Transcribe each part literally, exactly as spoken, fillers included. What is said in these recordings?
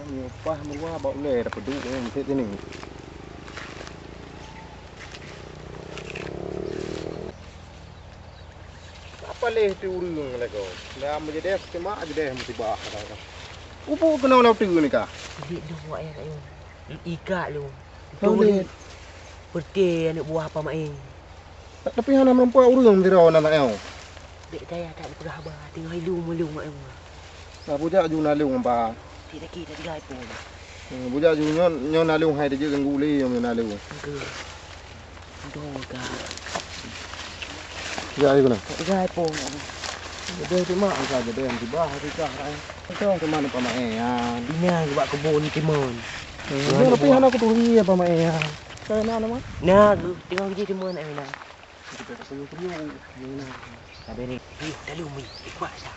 Nyoe pah meuluwa bak ulèe dah peuduek nyoe meusit teuning. Apa lé ti ureueng lagèe? Dah meujadeh cuma jadeh musibah. Upu keunoe lam teue ni kah? Bit dua ya kayu. Ikat lu. Kau ni. Peureté aneuk buah Apa Maé. Tapi hana meureumpok ureueng sidroe na nyoe. Dek gaya tak dipeugah haba, teungoh ilung-ilung mak ilung. Nah, bujak ju nalung ba. Ti lagi tak digai pun. Hmm, bujak ju nyoe, nyoe nalung hai dijak ganggu lé nyoe nalung. Enggak. Enggak ka. Bujak ju kena. Tak digai pun. Jadi tu mak angka jadi yang tiba hari kah rai. Itu cuma ni Apa Maé ya. Ini yang buat kebun timun. Hmm, tapi hana aku turi ya Apa Maé ya. Kau na nama? Nah, aku tengok je timun ai na. Kita tak perlu perlu. Nah. Habis ni, eh, dah lu mi, ikhlas dah.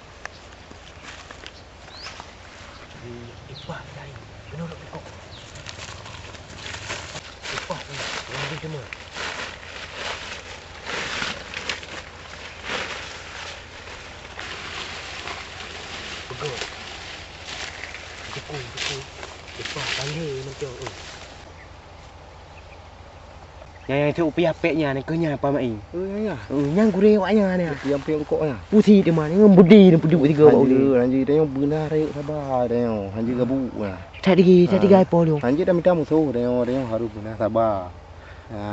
Eh, ikhlas dah ni. Kena duduk kau. Ikhlas ni. Yang lebih cuma. Pegot. Jukung, jukung. Ikhlas panggil macam tu. Nyang, nyang cok piah pek nyan, keu nyan Apa Maé. Oh, nyan, nyan. Oh, nyan gurèe awak nyan, nyan. Nyang pek rukok nyan. Pusi teuma, nyan budi dan pujuk tiga bak ulèe. Hanjeuet, hanjeuet, tanyoe beuna rayeuk saba, tanyoe. Hanjeuet gabuk nyan. Tak digi, tak digi ai po lom. Hanjeuet dah mita musoh, tanyoe, tanyoe harôh beuna saba. Ha.